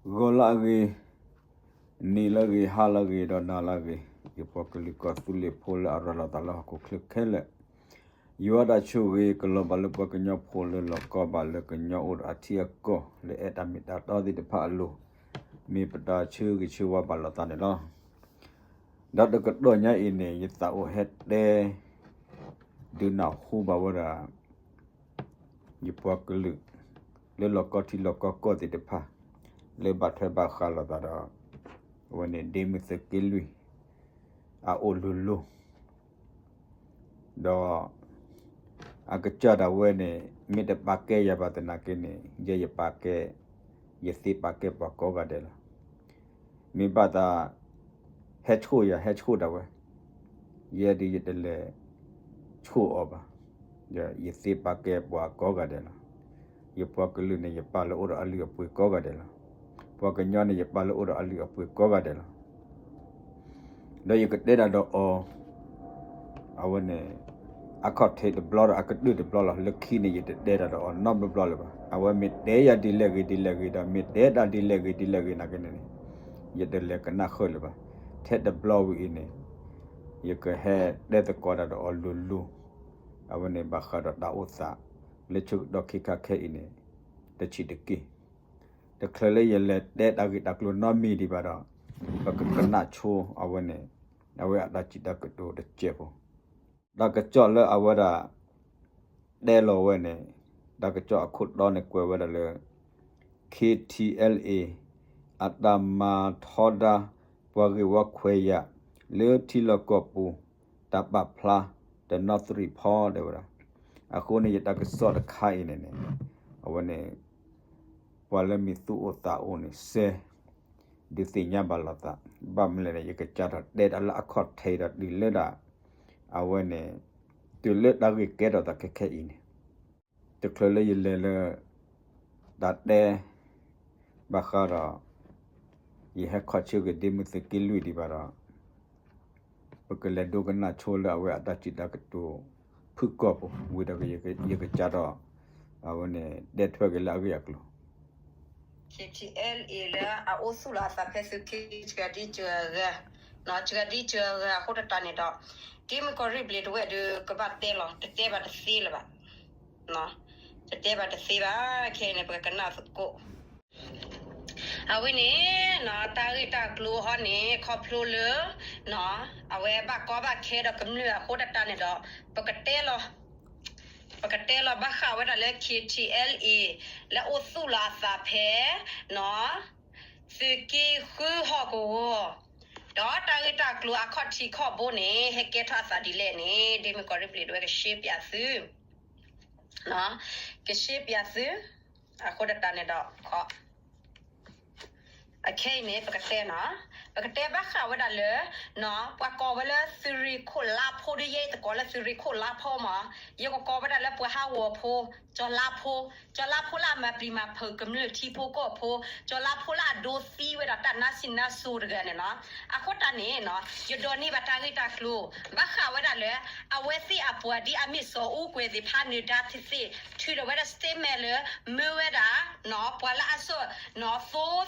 ဂီၤလၢအဂ့ၤ, နံၤလၢအဂ့ၤ, ဟါလၢအဂ့ၤ, ဒီးနၤလၢအဂ့ၤ, ယပှၤကလုာ်ကီၢ်သူလ့ၤဖိလၢအရၤလီၤသးလၢဟီၣ်ခိၣ်ချၢခဲလၢာ်, ယွၤတၢ်ဆိၣ်ဂ့ၤ ကလီၤဘၣ်လၢပှၤကညီဖိလၢလီၤကီဘၣ်လၢကညီအိၣ်ဒီးအထံအကီၢ် လၢအဲၣ်တၢ်မ့ၢ်တၢ်တီသ့ၣ်တဖၣ်အလိၤ, မ့ၢ်ပတၢ်ဆၢဂ့ၤဆၢဝါဘၣ်လိာ်သးန့ၣ်လီၤ. ဒီးတကတီၢ်ညါအံၤန့ၣ် ယသးအိၣ်ဟဲတဲ ဒုးနၢ်ဟူဘၣ်ဝဲဒၣ် ယပှၤကလုာ် လၢလီၢ်ကီထံလီၢ်ကီကီၢ်သ့ၣ်တဖၣ် လၢဘၣ်ထွဲဘၣ်ဃးလိာ်သးဒီး အဝဲန့ၣ် ဒ့မုၢ်သုးက့လွံၢ် အအိၣ်လိၤလိၤ ဒီး အကစၢ်ဒၣ်ဝဲန့ၣ် မ့ၢ်တပာ်ကဲယၤဘၣ်သနာ်က့န့ၣ် ယဲယပာ်ကဲ ယသ့ပာ်ကဲပှၤကိးဂၤဒဲးလီၤ. မ့ၢ်ဘၣ်သး ဟဲဆိၣ်ယၤ ဟဲဆိၣ်ဒၣ်ဝဲ, ယဲဒုးယတလဲၤဆိၣ်အီၤဘၣ်. ယသ့ပာ်ကဲပှၤကိးဂၤဒဲးလီၤ. ယပှၤကလုာ်န့ၣ် ယပာ်လၢအိၣ်ဒီးအလုၢ်အပှ့ၤကိးဂၤဒဲးလီၤ. ပှၤကညီန့ၣ် ယပာ်လၢအိၣ်ဒီးအလုၢ်အပှ့ၤကိးဂၤဒဲးလီၤ. ဒီးယကတဲဒၣ်ဒီးအီၤ အဝဲန့ၣ် အခီၣ်ထံးတဘျီဒီး အကတၢၢ်တဘျီလီၤ. လၢခံန့ၣ် ယတတဲဒၣ်ဒီးအီၤနီတဘျီလၢၤဘၣ်. အဝဲမ့ၢ်တဲယၤဒ်လဲၣ်ဂ့ၤဒ်လဲၣ်ဂ့ၤဒီး မ့ၢ်တဲတၢ်ဒ်လဲၣ်ဂ့ၤဒ်လဲၣ်ဂ့ၤနာ်က့န့ၣ်န့ၣ် ယတလဲၤကနၣ်ဃုာ်လၢၤဘၣ်. ထဲတဘျီဝံၤအံၤန့ၣ် ယကဟဲတဲသကိးတၢ်ဒီးအီၤလိၤလိၤ အဝဲန့ၣ်ဘၣ်ဃးဒီးတၢ်အိၣ်သး လၢဆၢကတီၢ်ခဲခါခဲအံၤန့ၣ် တဆံးတက့ၢ်. တချုးလၢယလဲၤတဲတၢ်ဂ့ၢ်တၢ်ကျိၤနီတမံၤဒံးဘၣ်ဒီး ပကကနၣ်ဆိအဝဲန့ၣ် အဝဲအတၢ်စံးတၢ်ကတိၤတစဲးဖိ တၢ်ကစီၣ်လၢအဝဲဒၣ် တဲလီၤဝဲန့ၣ် တၢ်ကစီၣ်အခိၣ်တီန့ၣ်ကွဲးဝဲဒၣ်လၢ ခ့ထံအဲလ်အ့ အတၢ်မၤထီဒါ ပှၤဂ့ၢ်ဝီခွဲးယာ် လၢထံလီၢ်ကီၢ်ပူၤ တၢ်ပာ်ဖျါ တနီသရံၣ်ဖီတဲဝဲဒၣ်. အဃိန့ၣ် ယတၢ်ကစီၣ်တခါအံၤန့ၣ်န့ၣ် အဝဲန့ၣ် ပှၤလၢမ့ၢ်သူၣ်အိၣ်သးအိၣ်န့ၣ် စဲ ဒုးသ့ၣ်ညါဘၣ်လိာ်သး, ဘၣ်မနုၤလဲၣ်န့ၣ် ယကစးထီၣ်တဲတၢ်လၢအခီၣ်ထံးဒီးတုၤလၢဒၣ် အဝဲန့ၣ် တုၤလၢတၢ်ဂ့ၢ်ကဲထီၣ်သးခဲခဲအံၤန့ၣ် တချုးလၢယလဲၤလၢ တၢ်တဲ ဘၣ်ဃးဒီး ယဟဲခီၣ်ဆၢက့ၤဒ့မုၢ်သုးက့လွံၢ်ဒံးဘၣ်ဒီး ပကလဲၤဒိကနၣ်ဆိလၢအဝဲအတၢ်စံးတၢ်ကတိၤ ဖုၣ်ကိာ်ဖိ ဝံၤဒီးယကစးထီၣ် အဝဲန့ၣ် တဲထွဲက့ၤလၢအဂ့ၢ်အကျိၤ ခ့ထံအဲလ်အ့ လၢအအိၣ်သူၣ်လီၤအသးဖဲသုးက့ စှၤဒံစှၤဂၤ, စှၤဒံစှၤဂၤအဃိတတးန့ၣ်ဒီး ဒ့မုၢ်ကီၢ်ရ့ၣ်ဘျံးတဝဲၢ်ဒီး ကဘၣ်တဲလီၤ တတဲဘၣ်တသ့လၢၤဘၣ်. တတဲဘၣ်တသ့ဘၣ် ခဲအံၤန့ၣ် ပကကနၣ်သကိး အဝဲန့ၣ် တၢ်ဂ့ၢ်တၢ်ကျိၤဟီန့ၣ် ခီဖျိလၢ အဝဲဘၣ်ကီဘၣ်ခဲဒီးကမျၢၢ်အဃိတတးန့ၣ်ဒီး ပကတဲလီၤ ပကတဲလီၤဘၣ်ဃးဝဲဒၣ်လၢ ခ့ထံအဲလ်အ့ လၢအိၣ်သူၣ်လီၤအသးဖဲ သုးက့ဃုဟီၣ်ကဝီၤ, ဒီးတၢ်ဂ့ၢ်တၢ်ကျိၤအခီၣ်ထံးခီၣ်ဘိန့ၣ် ဟဲကဲထီၣ်အသးဒ်လဲၣ်န့ၣ် ဒ့မုၢ်ကီၢ်ရ့ၣ်ဘျံးတဝဲၢ်ကရှဲပၠးသု ကရှဲပၠးသု အဃိတတးန့ၣ်ဒီး အခဲအံၤန့ၣ် ပကတဲနီၤ, ပကတဲဘၣ်ဃးဝဲဒၣ်လၢ ပှၤကိးဝဲလၢသုးရ့ၣ်ခိၣ်လါဖိဒီး ယဲအံၤတကိးလၢသုးရ့ၣ်ခိၣ်လါဖိမး, ယကကိးဝဲဒၣ်လၢပှၤဟးဂီၤဖိ, ကၠီၤလါဖိ, ကၠီၤလါဖိလၢအမၤပျံၤမၤဖုးကမျၢၢ်ထံဖိကီၢ်ဖိ, ကၠီၤလါဖိလၢအဒိသံဝဲဒၣ်တၢ်နါစံးနါစိၤတဂၤန့ၣ်နီၤ, အဃိတၢ်န့ၣ် ယဒိးန့ၢ်ဘၣ်တၢ်ဂ့ၢ်တၢ်ကျိၤ ဘၣ်ဃးဝဲဒၣ်လၢ အဝဲသ့ၣ်အပှၤဒ်အမ့ၢ်စီၤအူကွဲၤသ့ၣ်တဖၣ်နုာ်ဒါသ့ၣ်သ့ၣ် ထုးထီၣ်ဝဲဒၣ် statement လၢ မၢဝဲဒၣ် ပှၤလၢအစိၣ်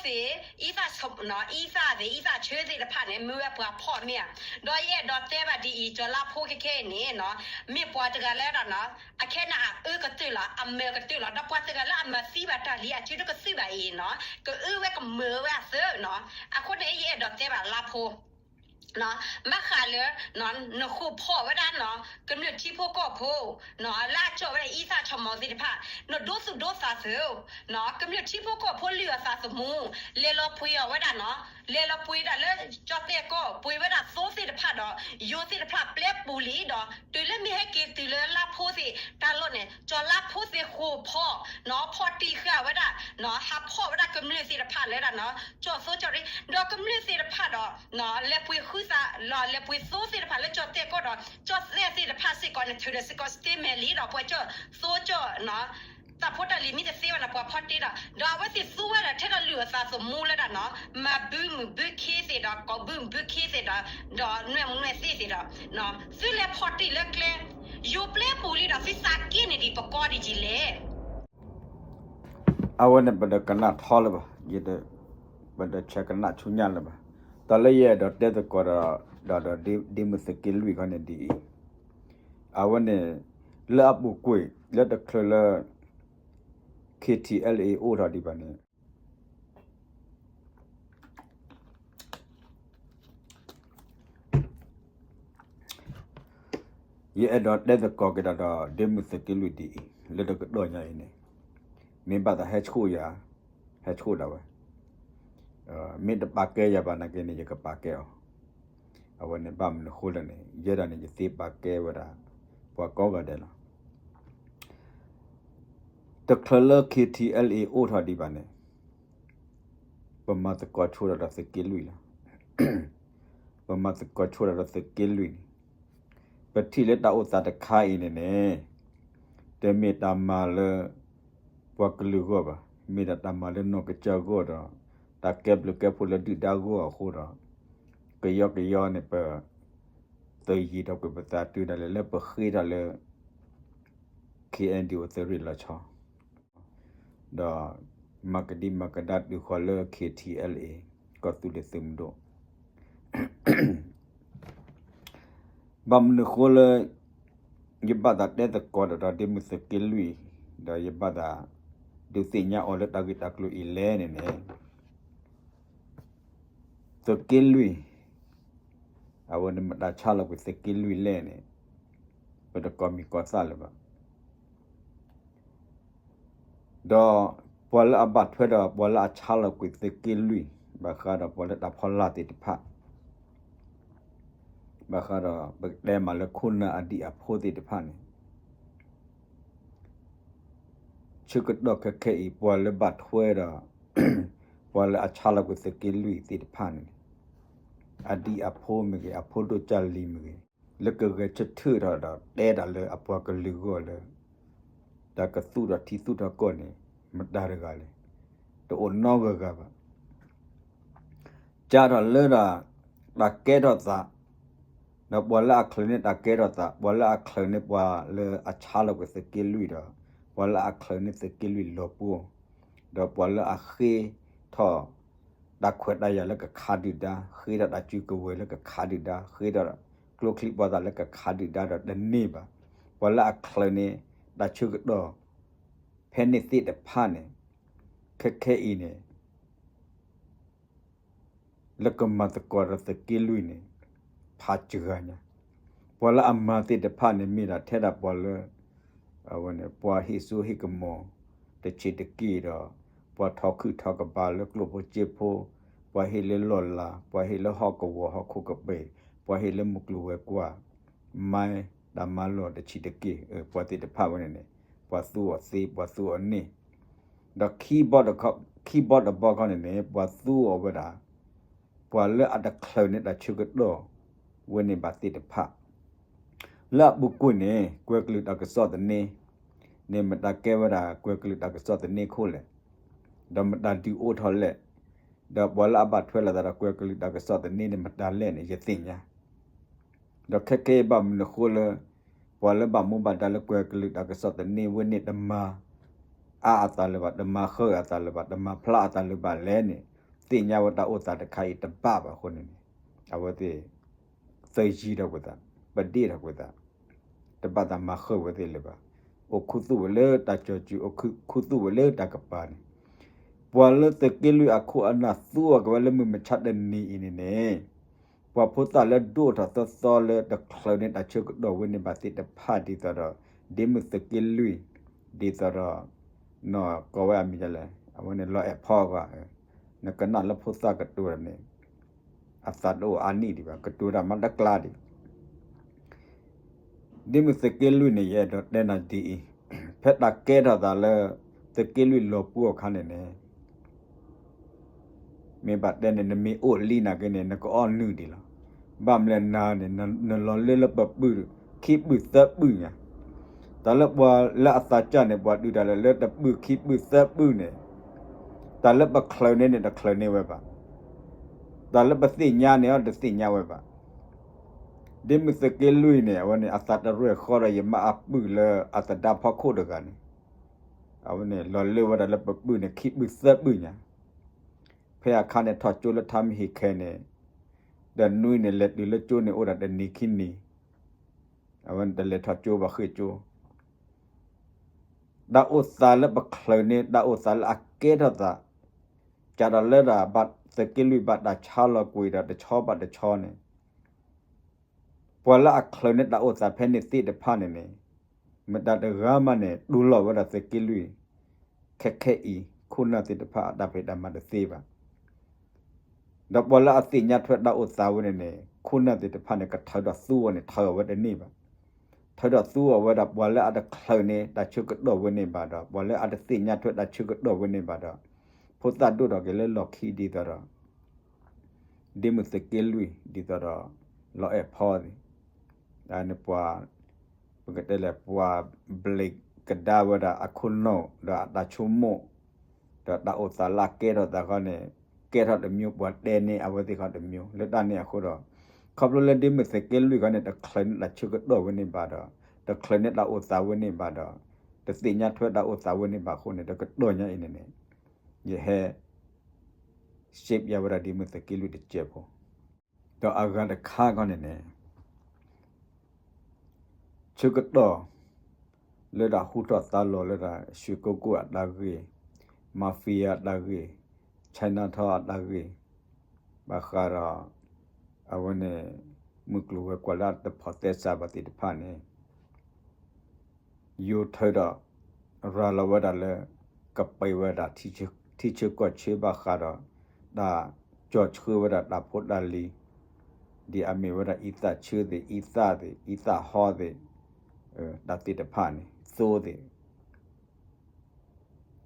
သိသ့ၣ် အံသၣ် အံသၣ်သ့ၣ် အံသၣ်ဆၢသ့ၣ်တဖၣ်န့ၣ် မၢဝဲပှၤဖီၣ်မ့ၢ်ဧါ, ဒီးယအဲၣ်ဒိးတဲဘၣ်ဒ်အံၤ ကၠီၤလါဖိခဲခဲအံၤန့ၣ် မ့ၢ်ပှၤတဂၤလၢဒၣ် အခဲန့ၣ်အအၢကတၢၢ်လီၤ အမၢကတၢၢ်လီၤ ဒီးပှၤတဂၤလၢအမၤသံဘၣ်တၢ်လံအစုတကသုၣ်ဘၣ်အံၤနီၤ ကအုဝဲကမၢဝဲအသၢနီၤ, အဃိန့ၣ် ယအဲၣ်ဒိးတဲဘၣ်လါဖိ ဘၣ်ဃးလၢ နဃိာ်ဖီၣ်ဝဲဒၣ်နီၤ ကမျၢၢ်ထံဖိကီၢ်ဖိ လၢအကၠီၣ်ဝဲဒၣ်အံသၣ်ဆီၣ်မီၤသ့ၣ်တဖၣ် နဒိသူၣ်ဒိသးသု ကမျၢၢ်ထံဖိကီၢ်ဖိလုၢ်အသးသမူ လဲၤလီၤပှ့ၤအီၤဝဲဒၣ်နီၤ လဲၤလီၤပှ့ၤဒၣ်လၢကၠီၣ်တဲၣ်ကီၢ် ပှ့ၤဝဲဒၣ်သိသ့ၣ်တဖၣ်ဒီး ယိၤသ့ၣ်တဖၣ်ပျဲပူၤလံဒီး တုၤလၢမ့ၢ်ဟဲက့ၤတုၤလၢလါဖိသ့ၣ်တၢ်လီၢ်န့ၣ် ကၠီၤလါဖိသ့ၣ်ဃိာ်ဖီၣ် နီၤ ဖီၣ်တံၢ်ဃာ်ဝဲဒၣ် ဟးဖီၣ်ဝဲဒၣ်ကမျၢၢ်သ့ၣ်တဖၣ်လၢဒၣ်နီၤ ကၠီၣ်သိကၠီၣ်ရ့ ဒီးကမျၢၢ်သ့ၣ်တဖၣ်ဒီး လဲၤပှ့ၤဃုသး လဲၤပှ့ၤသိသ့ၣ်တဖၣ်လၢကၠီၣ်တဲၣ်ကီၢ်ဒီး ကၠီၣ်တဲၣ်သ့ၣ်တဖၣ်စ့ၢ်ကီးန့ၣ် ထုးဒီးစ့ၢ်ကီး statement လံဒီး ပှၤကၠီၣ်သိကၠီၣ် တၢ်ဖိတၢ်လံၤမ့ၢ်တသ့ဘၣ်န့ၣ် ပှၤဖီၣ်တ့ၢ်ဒီး ဒီးအဝဲသ့ၣ်သူဝဲဒၣ်ထဲဒီးလုၢ်အသးသမူလၢဒၣ်နီၤ မၤဘုမုၢ်ဘုခ့သ့ၣ်ဒီး ကိးဘုမုၢ်ဘုခ့သ့ၣ်ဒီး ဒီးနွဲၣ်မုၣ်နွဲၣ်သ့ၣ်သ့ၣ်ဒီး သုလဲၤဖီၣ်တ့ၢ်လၢကျဲ ယိၤပျဲပူၤလံဒီး သုသးက့ၣ်န့ၢ်ဒံးပကီၢ်ဒံးကံၤလဲၣ် အဝဲန့ၣ်ပတကနၣ်ထီလၢၤဘၣ် ယတ ပတဆဲးကနၣ်ဆူညါလၢၤဘၣ်. တၢ်လၢယအဲၣ်ဒိးတဲသကိးဒီး ဒီးဒ့မုၢ်သုးက့လွံၢ်ခီန့ၣ်ဒ်အံၤ, အဝဲန့ၣ် လၢအပူၤကွံာ် လၢတချုးလၢ KTLA အိၣ်ထီၣ်ဒံးဘၣ်န့ၣ် ယအဲၣ်ဒိးတဲသကိးက့ၤဒီး ဒီးဒ့မုၢ်သုးက့လွံၢ်ဒ်အံၤ, လၢတကတီၢ်ညါအံၤန့ၣ် မ့ၢ်ဘၣ်သးဟဲဆိၣ်ယၤ, ဟဲဆိၣ်ဒၣ်ဝဲ, မ့ၢ်တပာ်ကဲယၤဘၣ်နာ်က့န့ၣ် ယကပာ်ကဲအီၤ. အဝဲန့ၣ်ဘၣ်မနုၤဃိလဲၣ်န့ၣ် ယဲဒၣ်န့ၣ် ယသ့ပာ်ကဲဝဲဒၣ် ပှၤကိးဂၤဒဲးလီၤ. တချုးလၢ KTLA အိၣ်ထီၣ်ဒံးဘၣ်န့ၣ် ပမၤသကိးဆိဒၣ်ဒီးသုးက့လွံၢ်လီၤ. ပမၤသကိးဆိဒၣ်ဒီးသုးက့လွံၢ်န့ၣ် ပထံၣ်လၢတၢ်အိၣ်သးတခါအံၤန့ၣ်န့ၣ် တမ့ၢ်တၢ်မၤလၢ ပှၤကလုာ်ဂီၢ်ဘၣ်, မ့ၢ်ဒၣ်တၢ်မၤလၢနီၢ်ကစၢ်ဂီၢ်ဒီး တၢ်ကဲဘျုးကဲဖှိၣ်လၢဒုၣ်ဒါဂီၢ်အဃိဒီး ကယီကယီန့ၣ် ပ သုးယံၤထီၣ်ကွံာ်ပသးတုၤဒၣ်လဲာ်လၢပဃ့ထီၣ်လၢ KNDO သုးရ့ၣ်လီၤဆီ ဒီးမၤကဒံမၤကဒါတုၤဃီၤလၢ KTLA ကီၢ်သူလ့ၤသုးမုၢ်ဒိၣ် ဘၣ်မနုၤဃိလၢ ယဘၣ်သးတဲသကိးဒီး ဒီးဒ့မုၢ်သုးက့လွံၢ် ဒီးယဘၣ်သးဒုးသ့ၣ်ညါအီၤလၢတၢ်ဂ့ၢ်တၢ်ကျိၤအံၤလဲၣ်န့ၣ်န့ၣ် သုးက့လွံၢ် အဝဲန့ၣ်မတၤဆါလီၤကွံာ်သုးက့လွံၢ်လဲၣ်န့ၣ် ပတကိးမံၤကိးသၣ်လၢၤဘၣ်. ဒီးပှၤလၢအဘၣ်ထွဲဒီးပှၤလၢအဆါလီၤကွံာ်သုးက့လွံၢ် ဘၣ်ဃးဒီးပှၤလၢတၢ်ဖီလာ်သ့ၣ်တဖၣ် ဘၣ်ဃးဒီးပကတဲမးလၢခိၣ်နၢ်အဒံၣ်အဖိသ့ၣ်တဖၣ်န့ၣ် ဆၢကတီၢ်ခဲခဲအံၤ ပှၤလၢဘၣ်ထွဲဒီး ပှၤလၢအဆါလီၤကွံာ်သုးက့လွံၢ်သ့ၣ်တဖၣ်န့ၣ် အဒံၣ်အဖိမ့ၢ်ဂ့ၤ အဖိဒိၣ်ကၢ်လံၤမ့ၢ်ဂ့ၤ လၢကဂဲၤဆၢထၢၣ်ထီၣ်ဒီးတဲတၢ်လၢအပှၤကလုာ်ဂီၢ်လၢ တၢ်ကသူၣ်ထီၣ်ထံသူၣ်ထီၣ်ကီၢ်န့ၣ် မတၤတဂၤလဲၣ်, တအိၣ်နီတဂၤဘၣ်. ကၢထီၣ်လၢဒၣ် တၢ်ကဲထီၣ်သး ဒီးပှၤလၢအချုးန့ၢ်တၢ်ကဲထီၣ်သး ပှၤလၢအချုးန့ၢ်ပှၤလၢအဆါလီၤကွံာ်သုးက့လွံၢ်ဒီး ပှၤလၢအချုးန့ၢ်သုးက့လွံၢ်လီၤပှီၢ် ဒီးပှၤလၢအဃ့ထီၣ် တၢ်ခွဲးတၢ်ယာ်လၢကခးဒုၣ်ဒါ ဃ့ထီၣ်တၢ်စုကဝဲၤလၢကခးဒုၣ်ဒါ ဃ့ထီၣ်ကျိချံမျိာ်သၣ်လၢကခးဒုၣ်ဒါဒီးတန့ၢ်ဘၣ်. ပှၤလၢအချုးန့ၢ်တၢ်ဆၢကတီၢ် ဖဲန့ၣ်သ့ၣ်တဖၣ်န့ၣ် ခဲခဲအံၤန့ၣ် လၢကမၤသကိးဒီးသုးက့လွံၢ်န့ၣ် ဖးစှၤညါ, ပှၤလၢအမၤသ့ၣ်တဖၣ်န့ၣ် မ့ၢ်ဒၣ်ထဲဒၣ်ပှၤလၢ အဝဲန့ၣ် ပှၤဟ့ၣ်စိဟ့ၣ်ကမီၤ တဆံးတက့ၢ်ဒီး ပှၤထီခုၣ်ထီကပၤလၢကျိၣ်ဖိစ့ဖိ, ပှၤဟ့ၣ်လၢလီၢ်လၤ, ပှၤဟ့ၣ်လၢဟီၣ်ကဝီၤဟီၣ်ခိၣ်ကပ့ၤ, ပှၤဟ့ၣ်လၢမုၢ်ကျိၤဝဲၤကွာ်, မၤတၢ်မၤလီၢ်တဆံးတက့ၢ်, ပှၤသ့ၣ်တဖၣ်ဝဲန့ၣ်န့ၣ် ပှၤသူအီၤသ့ ပှၤသူအီၤန့ၢ် ဒီးခံဘီတဘီခီန့ၣ်န့ၣ် ပှၤသူအီၤဝဲဒၣ် ပှၤလၢအတချုးန့ၢ်တၢ်ဆၢကတီၢ်ဝဲန့ၣ်ဘၣ်သ့ၣ်တဖၣ် လၢအပူၤကွံာ်န့ၣ် ကွဲၤကလုာ်တၢ်ကစီၣ်သန့န့ၣ် မတၤကဲဝဲဒၣ်ကွဲၤကလုာ်တၢ်ကစီၣ်သန့ခိၣ်လဲၣ်, ဒီးမတၤဒုးအိၣ်ထီၣ်လဲၣ်, ဒီးပှၤလၢအဘၣ်ထွဲလိာ်သးဒီးကွဲၤကလုာ်တၢ်ကစီၣ်သန့န့ၣ် မတၤလဲၣ်န့ၣ် ယသ့ၣ်ညါ ဒီးခဲကဲဘၣ်မနုၤဃိလၢ ပှၤလၢဘၣ်မူဘၣ်ဒါလၢကွဲၤကလုာ်တၢ်ကစီၣ်သန့ဝဲန့ၣ် တမၤအါအသးလၢၤဘၣ်, တမၤဃုာ်အသးလၢၤဘၣ်, တမၤဖျါအသးလၢၤဘၣ်လဲၣ်န့ၣ် သ့ၣ်ညါဝဲတၢ်အိၣ်သးတခါအံၤတဘၣ်ဘၣ်အဃိန့ၣ်န့ၣ် အဝဲသ့ၣ် သယံၤထီၣ်ကွံာ်သး, ပဒ့ၣ်ထီၣ်ကွံာ်သး, တဘၣ်သးမၤဃုာ်ဝဲသ့ၣ်လၢၤဘၣ်. အိၣ်ခူသူၣ်ဝဲလၢတၢ်ကၠီၤစုၤ, အိၣ်ခူသူၣ်ဝဲလၢတၢ်ကပၤန့ၣ် ပှၤလၢသုးက့လွံၢ်အခိၣ်အနၢ်သူအီၤက့ၤဝဲလၢမုၢ်မဆါတနံၤအံၤန့ၣ်န့ၣ် ပှၤဖိသၣ်လၢဒိၣ်ထီၣ်သီသီလၢတချုးန့ၢ်တၢ်ဆၢကတီၢ်ဝဲန့ၣ်ဘၣ်သ့ၣ်တဖၣ်ဒ်သိးဒီး ဒ့မုၢ်သုးက့လွံၢ် ဒ်သိးဒီး နီၢ်ကိးဝဲအမံၤဒ်လဲၣ်, အဝဲန့ၣ်လီၤအဲၣ်ဖီအဂီၢ်, နကနၣ်လၢဖိသၣ်ကတိၤတၢ်န့ၣ် အသးတအိၣ်အါနံၣ်ဒံးဘၣ်, ကတိၤတၢ်မၤတကျါဒံး ဒ့မုၢ်သုးက့လွံၢ်န့ၣ် ယအဲၣ်ဒိးတဲနၤဒ်အံၤ, ဖဲတၢ်ကဲထီၣ်သးလၢ သုးက့လွံၢ်လီၤပှီၢ်အခါန့ၣ်န့ၣ် မ့ၢ်ဘၣ်တဲန့ၣ် နမ့ၢ်အိၣ်လံနာ်က့န့ၣ် နကအီၣ်နုၢ်ဒံးလီၤ. ဘၣ်မနုၤလဲၣ်နၤန့ၣ် နလီၤလၢလၢပပုၢ် ခံပုၢ်သၢပုၢ်ညါ, တၢ်လၢပှၤလၢအသးစၢ်န့ၣ် ပှၤဒုးတၢ်လၢလၢတပုၢ်ခံပုၢ်သၢပုၢ်န့ၣ်, တၢ်လၢပချုးန့ၢ်န့ၣ် တချုးန့ၢ်ဝဲဘၣ်, တၢ်လၢပသ့ၣ်ညါန့ၣ်အီၤ တသ့ၣ်ညါဝဲဘၣ်. ဒ့မုၢ်သုးက့လွံၢ်န့ၣ် အဝဲန့ၣ် အသးတရဲၣ်ဃီဒီးယမါအပုၢ်လၢအသဒါဖီခိၣ်တဂၤန့ၣ်, အဝဲန့ၣ် လီၤလၢဝဲဒၣ်လၢပပုၢ်န့ၣ် ခံပုၢ်သၢပုၢ်ညါ. ဖဲအခါန့ၣ်ထီၣ်ကၠိလၢထါမဟ့ၣ်ခဲန့ၣ်, ဒီးနွံန့ၣ်လဲၤတုၤလၢကၠိန့ၣ်အိၣ်ဒီးတနံၤခံနံၤ, အဝဲန့ၣ်တလဲၤထီၣ်ကၠိဘၣ်ဃ့ၢ်ကၠိ တၢ်အိၣ်သးလၢပချုးန့ၢ် တၢ်အိၣ်သးလၢအကဲထီၣ်သး, ကဒီးလၢဒၣ်ဘၣ်သုးက့လွံၢ်ဘၣ်တၢ်ဆါလီၤကွံာ်ဒီးတဆီဘၣ်တဆီန့ၣ်, ပှၤလၢအချုးန့ၢ်တၢ်အိၣ်သးဖဲန့ၣ်သ့ၣ်တဖၣ်န့ၣ်န့ၣ်, မတၤတဂၤမးန့ၣ် တူၢ်လိာ်ဝဲဒၣ်သုးက့လွံၢ် ခဲခဲအံၤ ခိၣ်နၢ်သ့ၣ်တဖၣ်အတၢ်ဖံးတၢ်မၤတသ့ဘၣ်. ဒီးပှၤလၢအသ့ၣ်ညါထွဲတၢ်အိၣ်သးဝဲန့ၣ်န့ၣ် ခိၣ်နၢ်သ့ၣ်တဖၣ်န့ၣ် ကထုးထီၣ်သူအီၤန့ၣ် ထုးအီၤဝဲတန့ၢ်ဘၣ်. ထုးထီၣ်သူအီၤဝဲဒၣ် ပှၤလၢအတချုးန့ၢ်တၢ်ဆၢကတီၢ်ဝဲန့ၣ်ဘၣ်ဒီး ပှၤလၢအတသ့ၣ်ညါထွဲတၢ်ဆၢကတီၢ်ဝဲန့ၣ်ဘၣ်ဒီး ဖိသၣ်ဒိၣ်ထီၣ်က့ၤလၢလီၢ်ခံဒ်သိးဒီး ဒ့မုၢ်သုးက့လွံၢ် ဒ်သိးဒီး လီၤအဲၣ်ဖီသ့ၣ် န့ၣ်ပှၤ ပကတဲလဲၣ် ပှၤဘျ့းကဒါဝဲဒၣ်အခိၣ်နူာ် ဒီးအတၢ်ဆိကမိၣ်, ဒီးတၢ်အိၣ်သးလၢအကဲထီၣ်သးဃီန့ၣ် ကဲထီၣ်တမျိုး ပှၤတဲန့ၢ်အဝဲသ့ၣ်ဃီတမျိုး လၢတၢ်န့ၣ်အဃိဒီး ခီဖျိလၢဒ့မုၢ်သုးက့လွံၢ်ဃီန့ၣ် တချုးန့ၢ်တၢ်ဆၢကတီၢ်ဝဲန့ၣ်ဘၣ်ဒီး တချုးန့ၢ်တၢ်အိၣ်သးဝဲန့ၣ်ဘၣ်ဒီး တသ့ၣ်ညါထွဲတၢ်အိၣ်သးဝဲန့ၣ်ဘၣ်အဃိန့ၣ် တကတီၢ်ညါအံၤန့ၣ်န့ၣ် ယဟဲ shape ယၤဝဲဒၣ်ဒ့မုၢ်သုးက့လွံၢ်တစဲးဖိ ဒီးအဂၤတခါခီန့ၣ်န့ၣ် ဆၢကတီၢ် လၢတၢ်ဟူထီၣ်သါလီၤလၢတၢ် ရွှေကုက္ကို အတၢ်ဂ့ၢ်, mafia အတၢ်ဂ့ၢ်, Chinatown အတၢ်ဂ့ၢ်, ဘၣ်ဃးဒီး အဝဲန့ၣ် မုၢ်ကျိၤဝဲၤကွာ်လၢအတဖိးသဲစးဘၣ်သ့ၣ်တဖၣ်န့ၣ် ယိၤထၢဒီး ရၤလီၤဝဲဒၣ်လၢ ကပှဲၤဝဲဒၣ် ထံဆၢကီၢ်ဆၢဘၣ်ဃးဒီး တၢ်ကၠီၣ်ဆှၢဝဲဒၣ်တၢ်ဖိတၢ်လံၤ ဒ်အမ့ၢ်ဝဲဒၣ်အံသၣ်ဆၢသ့ၣ် အံသၣ်သ့ၣ် အံသၣ်ဟီသ့ၣ် တၢ်သ့ၣ်တဖၣ်န့ၣ် သိသ့ၣ်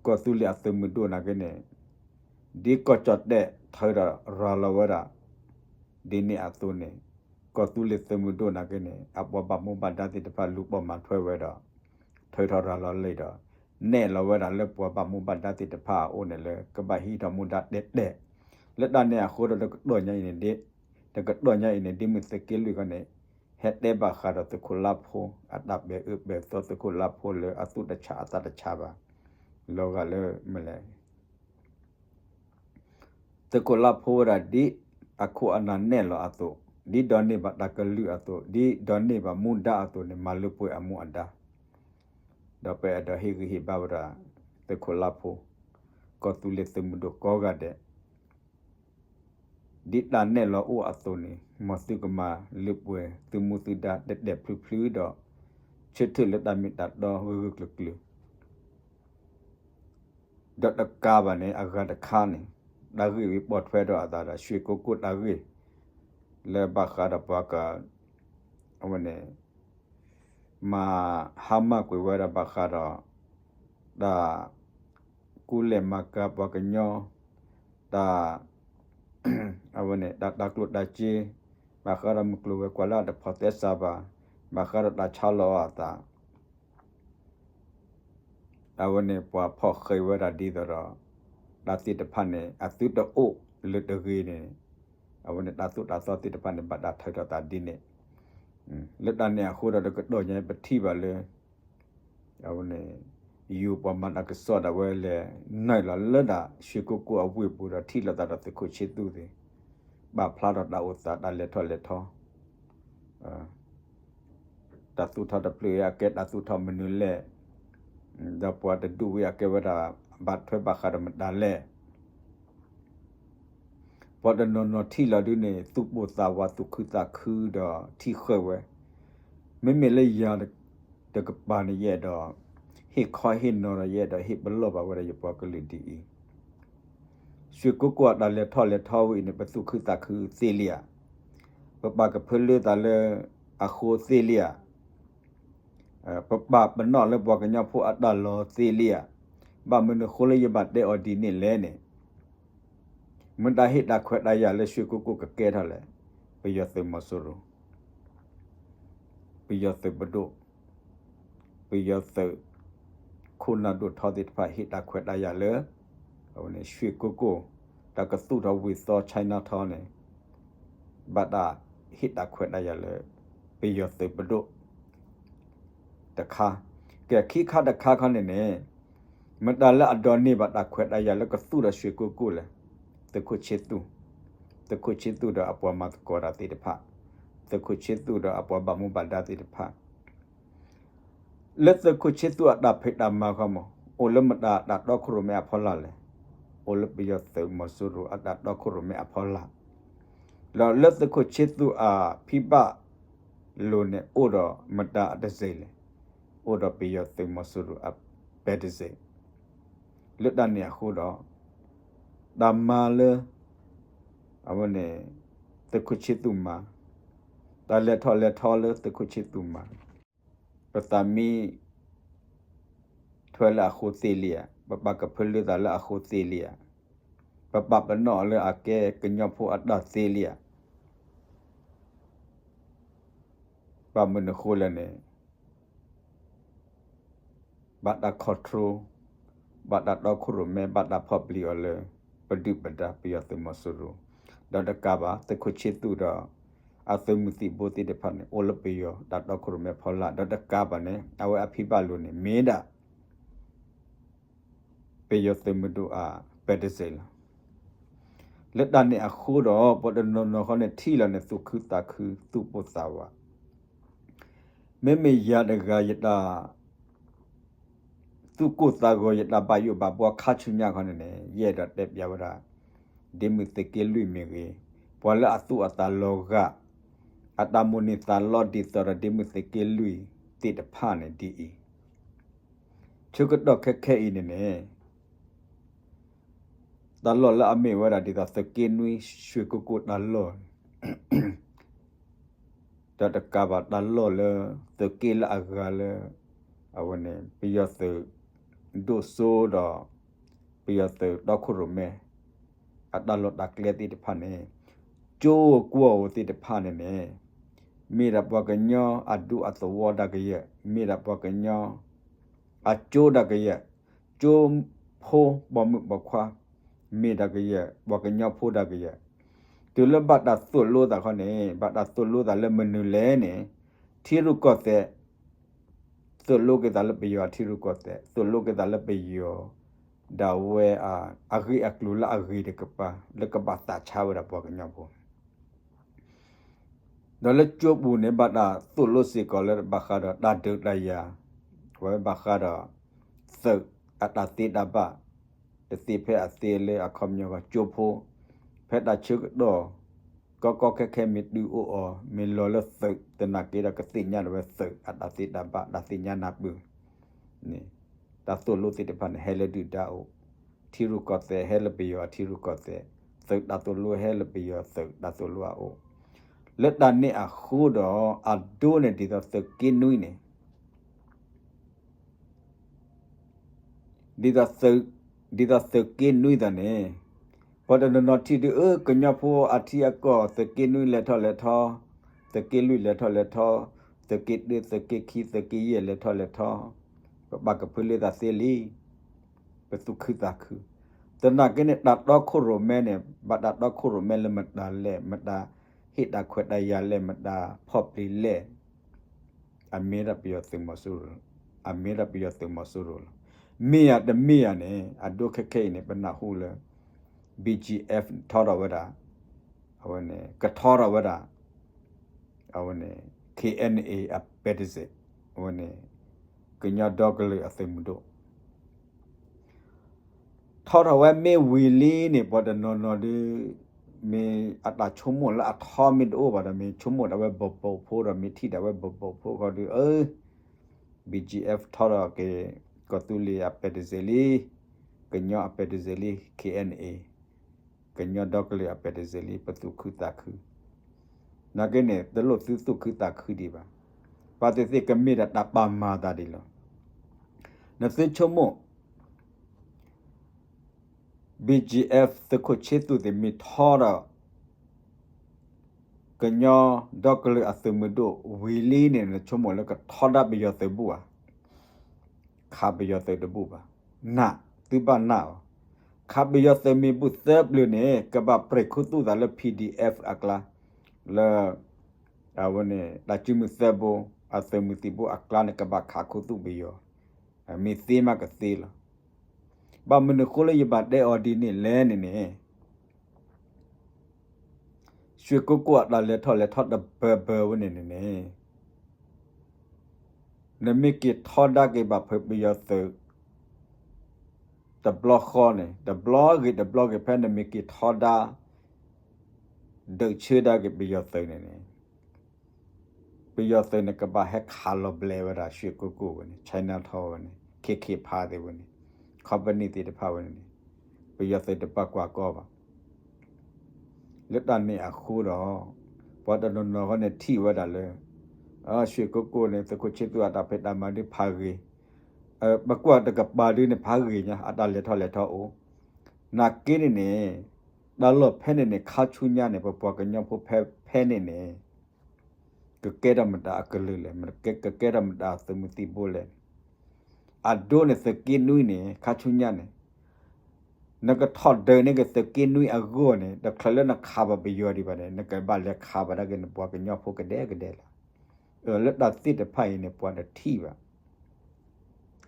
ကီၢ်သူလ့ၤအသုးမုၢ်ဒိၣ်နာ်က့န့ၣ် ဒ်ကီၢ်ကၠီၣ်တဲၣ်ထၢဒီးရၤလီၤဝဲဒၣ် ဒ်န့ၣ်အသိးန့ၣ် ကီၢ်သူလ့ၤသုးမုၢ်ဒိၣ်နာ်က့န့ၣ် အပှၤဘၣ်မူဘၣ်ဒါသ့ၣ်တဖၣ်လူၤပိာ်မၤထွဲဝဲဒီး ထၢထီၣ်ရၤလီၤလံဒီး နဲၣ်လီၤဝဲဒၣ်လၢပှၤဘၣ်မူဘၣ်ဒါသ့ၣ်တဖၣ်အအိၣ်န့ၣ်လၢ ကဘၣ်ဟံးထီၣ်မူဒါတဲတဲာ် လၢတၢ်န့ၣ်အဃိဒီးတကတီၢ်ညါအံၤန့ၣ် တကတီၢ်ညါအံၤန့ၣ် ဒ့မုၢ်သုးက့လွံၢ်ခီန့ၣ် ဟဲတဲဘၣ်ဃးဒီးသုးခိၣ်လါဖိ အတၢ်ပဲာ်အၢပဲာ်သီ သုးခိၣ်လါဖိလၢအသူၣ်တဆးအသးတဆးဘၣ် လီၤဂာ်လၢမနုၤလဲၣ် သုးခိၣ်လါဖိဝဲဒၣ်ဒ်အခိၣ်အနၢ်နဲၣ်လီၤအသိး, ဒ်ဒိးန့ၢ်ဘၣ်တၢ်ကလုၢ်အသိး, ဒ်ဒိးန့ၢ်ဘၣ်မူဒါအသိးန့ၣ် မၤလၢပှဲၤအမူအဒါ, ဒီးပအဲၣ်ဒိးဟ့ၣ်ဂံၢ်ဟ့ၣ်ဘါဝဲဒၣ် သုးခိၣ်လါဖိ, ကီၢ်သူလ့ၤသုးမုၢ်ဒိၣ်ကိးဂၤဒဲး ဒ်တၢ်နဲၣ်လီၤအိၣ်အသိးန့ၣ် မ်သုကမၤလၢပှဲၤသုးမူသုးဒါတဲာ်တဲာ်ဖျုးဖျုးဒီး ဆၢထၢၣ်လၢတၢ်မ့ၢ်တၢ်တီဂၢၢ်ဂၢၢ်ကျၢၤကျၢၤ ဒီးတကးဘၣ်န့ၣ် အဂၤတခါန့ၣ် တၢ်ဂ့ၢ်ဝံၤပိာ်ထွဲဒီးအသးဒီး ရွှေကုက္ကို တၢ်ဂ့ၢ် လၢဘၣ်ဃးဒီးပှၤက အဝဲန့ၣ် မၤဟါမၢ်ကွံာ်ဝဲဒၣ်ဘၣ်ဃးဒီး တၢ်ကူလဲၢ်မၤကၤပှၤကညီ တၢ် အဝဲန့ၣ် တၢ်တၤကျိၣ်တၤစ့ ဘၣ်ဃးဒီးမုၢ်ကျိၤဝဲၤကွာ်လၢအတဖိးသဲစးဘၣ်, ဘၣ်ဃးဒီးတၢ်ဆါလီၤအသး အဝဲန့ၣ်ပှၤဖီၣ်ဃဲးဝဲဒၣ်ဒ်သိးဒီး တၢ်သ့ၣ်တဖၣ်န့ၣ် အသုတအိၣ်လၢတဂ့ၤန့ၣ် အဝဲန့ၣ်တၢ်သိၣ်တၢ်သီသ့ၣ်တဖၣ်န့ၣ် ဘၣ်တၢ်ထုးထီၣ်သးဒ်န့ၣ် လၢတၢ်န့ၣ်အဃိဒီးတကတီၢ်ညါပထံၣ်ဘၣ်လၢ အဝဲန့ၣ် ယိၤပှၤမၤတၢ်ကစီၣ်ဒၣ်ဝဲလဲၤနုာ်လီၤလၢဒၣ် ရွှေကုက္ကို အဝ့ၢ်ပူၤဒီးထံၣ်လိာ်သးဒီးသုးခိၣ်ဆ့သူၣ်သ့ၣ် ပာ်ဖျါထီၣ်တၢ်အိၣ်သးတၢ်လဲၤထီၣ်လဲၤထီ တၢ်သူၣ်ထီၣ်တဖျၢၣ်အံၤအကဲတၢ်သူၣ်ထီၣ်မနုၤလဲၣ်, ဒီးပှၤတဒူၣ်ဝံၤအကဲဝဲဒၣ် ဘၣ်ထွဲဘၣ်ဃးဒီးမတၤလဲၣ်. ပှၤတနီၤနီၤထံၣ်လီၤဒုန့ၣ် သူၣ်ပိၢ်သးဝးသူၣ်ခုသးခုဒီးထံၣ်ဃၢၤဝဲ, မ့မ့ၢ်လၢယၤတကပၤန့ၣ်ယအဲၣ်ဒိး ဟ့ၣ်ခီဟ့ၣ်နီၤဒီးယအဲၣ်ဒိးဟ့ၣ်ပလီၢ်ဘၣ်ဝဲဒၣ်ယပှၤကလုာ်ဒ်အံၤ ရွှေကုက္ကို အတၢ်လဲၤထီၣ်လဲၤထီဝဲအံၤန့ၣ် ပသူၣ်ခုသးခုသ့လံဧါ. ပပာ်ကဖၢလၢသးလၢအဃိသ့လံဧါ. ပပာ်ပနီၣ်လၢပှၤကညီဖိအတၢ်လီၢ်သ့လံဧါ. ဘၣ်မနုၤအဃိလၢယဘၣ်တဲအီၤဒ်န့ၣ်လဲၣ်န့ၣ် မတၤဟ့ၣ်တၢ်ခွဲးတၢ်ယာ်လၢရွှေကုက္ကို ကကဲထီၣ်လဲၣ်. ပယီၤသုးမီၤစိရိၤ ပယီၤသုးပဒိၣ် ပယီၤသုး ခိၣ်နၢ်ဒိၣ်ထီသ့ၣ်တဖၣ်ဟ့ၣ်တၢ်ခွဲးတၢ်ယာ်လၢ အဝဲန့ၣ် ရွှေကုက္ကို တၢ်ကသူၣ်ထီၣ်ဝ့ၢ်သီ Chinatown န့ၣ် ဘၣ်တၢ်ဟ့ၣ်တၢ်ခွဲးတၢ်ယာ်လၢ ပယီၤသုးပဒိၣ် တခါ, ကဲခံခါတခါခီန့ၣ်န့ၣ် မတၤလၢအဒိးန့ၢ်ဘၣ်တၢ်ခွဲးတၢ်ယာ်လၢကသူၣ်ထီၣ်ရွှေကုက္ကိုလဲၣ်. သုးခိၣ်ဆ့သူၣ်, သုးခိၣ်ဆ့သူၣ်ဒီးအပှၤမၤသကိးတၢ်သ့ၣ်တဖၣ်, သုးခိၣ်ဆ့သူၣ်ဒီးအပှၤဘၣ်မူဘၣ်ဒါသ့ၣ်တဖၣ် လၢသုးခိၣ်ဆ့သူၣ်အတၢ်ဖံးတၢ်မၤခီမး အိၣ်လၢမတၤတၢ်တီခိၣ်ရိၣ်မဲအဖီလာ်လဲၣ်, အိၣ်လၢပယီၤသုးမီၤစိရိၤအတၢ်တီခိၣ်ရိၣ်မဲအဖီလာ်, ဒီးလၢသုးခိၣ်ဆ့သူၣ်အဖံဘၣ်လိၤန့ၣ် အိၣ်ဒီးမတၤအတစဲးလဲၣ်, အိၣ်ဒီးပယီၤသုးမီၤစိရိၤအပဲတစဲး လၢတၢ်န့ၣ်အဃိဒီး တၢ်မၤလၢ အဝဲန့ၣ် သုးခိၣ်ဆ့သူၣ်မၤ, တၢ်လဲၤထီၣ်လဲၤထီလၢသုးခိၣ်ဆ့သူၣ်မၤ, ပသးမံထွဲလၢအဃိသ့လံဧါ, ပပာ်ကဖၢလၢသးလၢအဃိသ့လံဧါ, ပပာ်ပနီၣ်လၢအကဲကညီဖိအတၢ်သ့လံဧါ ဘၣ်မနုၤဃိလဲၣ်န့ၣ် ဘၣ်တၢ် control, ဘၣ်တၢ်တီခိၣ်ရိၣ်မဲ ဘၣ်တၢ်ဖီၣ်ပျံၤအီၤလၢ ပဒုၣ်ပဒါပယီၤသုးမီၤစိရိၤ, ဒီးတကးဘၣ် သုးခိၣ်ဆ့သူၣ်ဒီး အသုးမုၢ်သံၣ်ဘိသ့ၣ်တဖၣ်န့ၣ် အိၣ်လၢပယီၤတၢ်တီခိၣ်ရိၣ်မဲဖီလာ်, ဒီးတကးဘၣ်န့ၣ် အဝဲအဖံဘၣ်လိၤန့ၣ် မ့ၢ်ဒၣ် ပယီၤသုးမုၢ်ဒိၣ်အပဲတစဲးလီၤ. လၢတၢ်န့ၣ်အဃိဒီး ပှၤတနီၤနီၤဃီန့ၣ် ထံၣ်လီၤန့ၣ် သူၣ်ခုသးခု သူၣ်ပိၢ်သးဝး, မ့မ့ၢ်ယၤတဂၤယတၢ် သူၣ်ကိၢ်သးဂီၤ ယတၢ်ဘၣ်ယိၣ်ဘၣ်ဘှီခါဆူညါခီန့ၣ်န့ၣ် ယအဲၣ်ဒိးတဲပျးဝဲဒၣ် ဒ့မုၢ်သုးက့လွံၢ်မ့ၢ်ဂ့ၤ, ပှၤလၢအသူၣ်အသးလီၤဂာ် အတၢ်မိၣ်န့ၢ်သးလီဒ်သိးဒီးဒ့မုၢ်သုးက့လွံၢ်သ့ၣ်တဖၣ်န့ၣ်ဒ်အံၤ, ဆၢကတီၢ်ခဲခဲအံၤန့ၣ်န့ၣ် တၢ်လီၢ်လၢအမ့ၢ်ဝဲဒၣ်ဒ်သိးသုးက့နွံ ရွှေကုက္ကို တၢ်လီၢ် ဒီးတကးဘၣ်တၢ်လီၢ်လၢ သုးက့လၢအဂၤလၢ အဝဲန့ၣ် ပယီၤသုးဒိၣ်စိဒီး ပယီၤသုးတီခိၣ်ရိၣ်မဲ အတၢ်လီၢ်တၢ်ကျဲသ့ၣ်တဖၣ်န့ၣ် ကၠိကွီၢ်ဧိၤသ့ၣ်တဖၣ်န့ၣ်န့ၣ် မ့ၢ်ဒၣ်ပှၤကညီအဒူအသဝီဒၣ်ကယဲၢ်, မ့ၢ်ဒၣ်ပှၤကညီ အကၠိဒၣ်ကယဲၢ်, ကၠိဖိပိာ်မုၣ်ပိာ်ခွါ မ့ၢ်ဒၣ်ကယဲၢ်, ပှၤကညီဖိဒၣ်ကယဲၢ်, တုၤလၢဘၣ်တၢ်သိၣ်လိသးခီန့ၣ် ဘၣ်တၢ်သိၣ်လိသးလၢမနုၤလဲၣ်န့ၣ် ထံရူၢ်ကီၢ်သဲး သိၣ်လိက့ၤသးလၢပယီၤအထံရူၢ်ကီၢ်သဲး, သိၣ်လိက့ၤသးလၢပယီၤ ဒၣ်ဝဲ အဂ့ၢ်အကျိၤလၢအဂ့ၤတကပၤ လၢကဘၣ်သးဆါဝဲဒၣ်ပှၤကညီဖိ ဒီးလၢကၠိပူၤန့ၣ် ဘၣ်တၢ်သိၣ်လိစ့ၢ်ကီးလၢဘၣ်ဃးဒီးတၢ်ဒုးတၢ်ယၤ, ဝဲဘၣ်ဃးဒီး သုးအတၢ်သ့တၢ်ဘၣ်, တသ့ဖဲအသ့လၢအခီပညီကီၢ်ကၠိဖိ, ဖဲတၢ်ဆၢကတီၢ် ကီကီခဲခဲမ့ၢ်တုၤအိၣ်အီၤ မ့ၢ်လီၤလၢသုးသနာ်က့ဒီး ကသ့ၣ်ညါဒီးဝဲသုးအတၢ်သ့တၢ်ဘၣ် တၢ်သ့ၣ်ညါနၢ်ပၢၢ်န့ၣ် တၢ်သိၣ်လိသ့ၣ်တဖၣ်န့ၣ် ဟဲလၢဒုၣ်ဒါအိၣ်, ထံရူၢ်ကီၢ်သဲး ဟဲလၢပယီၤအထံရူၢ်ကီၢ်သဲး, သုးတၢ်သိၣ်လိဟဲလၢပယီၤသုးတၢ်သိၣ်လိအအိၣ်, လၢတၢ်န့ၣ်အဃိဒီး အဒိန့ၣ်ဒ်သိးသုးက့နွံန့ၣ် ဒ်သိးသုးက့နွံသးန့ၣ်, ပှၤတနီၤနီၤထံၣ်ဒုး အၢ ကညီဖိအထံအကီၢ် သုးက့နွံလဲၤထီၣ်လဲၤထီ, သုးက့လွံၢ်လဲၤထီၣ်လဲၤထီ, သုးက့တၢ သုးက့ခံ သုးက့ယဲၢ်လဲၤထီၣ်လဲၤထီ, ပဘၣ်ကဖၢလၢသးသ့လံ, ပသူၣ်ခုသးခု, သနာ်က့န့ၣ် တၢ်တီခိၣ်ရိၣ်မဲန့ၣ် ဘၣ်တၢ်တီခိၣ်ရိၣ်မဲလၢမတၤလဲၣ်, မတၤဟ့ၣ်တၢ်ခွဲးတၢ်ယာ်လဲၣ်, မတၤဖီၣ်ပျံၤလဲၣ် အမ့ၢ်ဒၣ်ပယီၤသုးမီၤစိရိၤ, အမ့ၢ်ဒၣ်ပယီၤသုးမီၤစိရိၤလီၤ. မ့ၢ်ဧါတမ့ၢ်ဧါန့ၣ် အဒိခဲခဲအံၤန့ၣ် ပနၢ်ဟူလၢ ဘီၣ်ကၠံၣ်အဲၣ်ၣ် ထီထီၣ်ဝဲဒၣ်, အဝဲန့ၣ် ကထီထီၣ်ဝဲဒၣ်, အဝဲန့ၣ် ခ့ၣ်အဲၣ်ၣ်အ့ၣ် အပဲတစဲး, အဝဲန့ၣ် ကညီဒီကလုာ်အသုးမုၢ်ဒိၣ် ထီထီၣ်ဝဲမ့ၢ်ဝံၤလံန့ၣ် ပှၤတနီၤနီၤဒုး မ့ၢ်အတၢ်ဆိကမိၣ်လၢအထီမ့ၢ်တအိၣ်ဘၣ်ဒီး မ့ၢ်ဆိကမိၣ်ဒၣ်ဝဲဘိးဘိးဖိဒီး မ့ၢ်ထံၣ်ဒၣ်ဝဲဘိးဘိးဖိဃီဒုး အၢ ဘီၣ်ကၠံၣ်အဲၣ်ၣ် ထီထီၣ်က့ၤ ကီၢ်သူလ့ၤအပဲတစဲးလံ, ကညီအပဲတစဲးလံ, ခ့ၣ်အဲၣ်ၣ်အ့ၣ် ကညီဒီကလုာ်အပဲတစဲးလံ, ပသူၣ်ခုသးခု နာ်က့န့ၣ် တလိၣ်သုသူၣ်ခုသးခုဒံးဘၣ်. ဘၣ်သ့ၣ်သ့ၣ်ကမ့ၢ်ဒၣ်တၢ်ပာ်မၤသးဒ်လီၤ. နသုဆိကမိၣ် ဘီၣ်ကၠံၣ်အဲၣ်ၣ် သုးခိၣ်ဆ့သူၣ်သ့ၣ်မ့ၢ်ထီဒီး ကညီဒီကလုာ်အသုးမုၢ်ဒိၣ်ဝံၤလံန့ၣ် နဆိကမိၣ်လၢကထီဒါပယီၤသုးဘူးဧါ, ခးပယီၤသုးတဘူးဘၣ်. နၢ်, သုဘၣ်နၢ်အီၤ, ခးပယီၤသုးမ့ၢ်ဘူးသၢပျၢၤန့ၣ် ကဘၣ်ပြဲးခူသူၣ်သးလၢ ပီၣ်ဒံၣ်အဲၣ်ၣ်အကျါ, လၢ အဝဲန့ၣ် တၢ်စုမုၢ်သၢဘိ အသုးမုၢ်သံၣ်ဘိအကျါန့ၣ် ကဘၣ်ခးခူသူၣ်ပယီၤ, မ့ၢ်သ့မးကသ့လီၤ. ဘၣ်မနုၤဃိလၢယဘၣ်တဲအီၤဒ်န့ၣ်လဲၣ်န့ၣ်န့ၣ် ရွှေကုက္ကိုအတၢ်လဲၤထီၣ်လဲၤထီတဘၢဘၢဝဲန့ၣ်န့ၣ်န့ၣ် နမ့ၢ်က့ၤထီဒါက့ၤဘၣ်ဖဲပယီၤသုး တဘျီဃီန့ၣ် တဘျီဂ့ၤတဘျီဂ့ၤ ဖဲနမ့ၢ်က့ၤထီဒါ ဒုးဆၢဒါက့ၤပယီၤသုးန့ၣ်န့ၣ် ပယီၤသုးန့ၣ် ကဘၣ်ဟဲခးလီၤဘျဲးဝဲဒၣ် ရွှေကုက္ကိုဝဲန့ၣ် Chinatown ဝဲန့ၣ် ခ့ခ့ဖါသ့ၣ်ဝဲန့ၣ် company သ့ၣ်တဖၣ်ဝဲန့ၣ်န့ၣ် ပယီၤသုးတဘၣ်ကွၢ်ကီဘၣ်. လၢတၢ်န့ၣ်အဃိဒီး ပှၤတနီၤနီၤဃီန့ၣ်ထံၣ်ဝဲဒၣ်လၢ ရွှေကုက္ကိုန့ၣ် သုးခိၣ်ဆ့သူၣ်အတၢ်ဖံးတၢ်မၤဒုးဖးဂ့ၤ, ပကွၢ်တကပၤဒုန့ၣ်ဖးဂ့ၤညါ အတၢ်လဲၤထီၣ်လဲၤထီအိၣ်, နာ်က့န့ၣ်န့ၣ် တၢ်လီၢ်ဖဲန့ၣ်န့ၣ် ခါဆူညါန့ၣ် ပပှၤကညီဖိဖဲဖဲန့ၣ်န့ၣ် ကကဲထီၣ်မတၤအကလုာ်လဲၣ်, ကကဲထီၣ်မတၤအသုးမုၢ်သံၣ်ဘိလဲၣ်. အဒိန့ၣ်သုးက့နွံန့ၣ် ခါဆူညါန့ၣ် နကထီၣ်ဒုးန့ၢ်က့ၤသုးက့နွံအဂီၢ်န့ၣ် တချုးလၢနခးဘၣ်ပယီၤဒံးဘၣ်န့ၣ် နကဘၣ်လဲၤခးဘၣ်ဒၣ်က့ၤနပှၤကညီဖိကဒဲကဒဲလီၤ. လၢတၢ်သ့ၣ်တဖၣ်အံၤန့ၣ် ပှၤတထံၣ်ဘၣ်.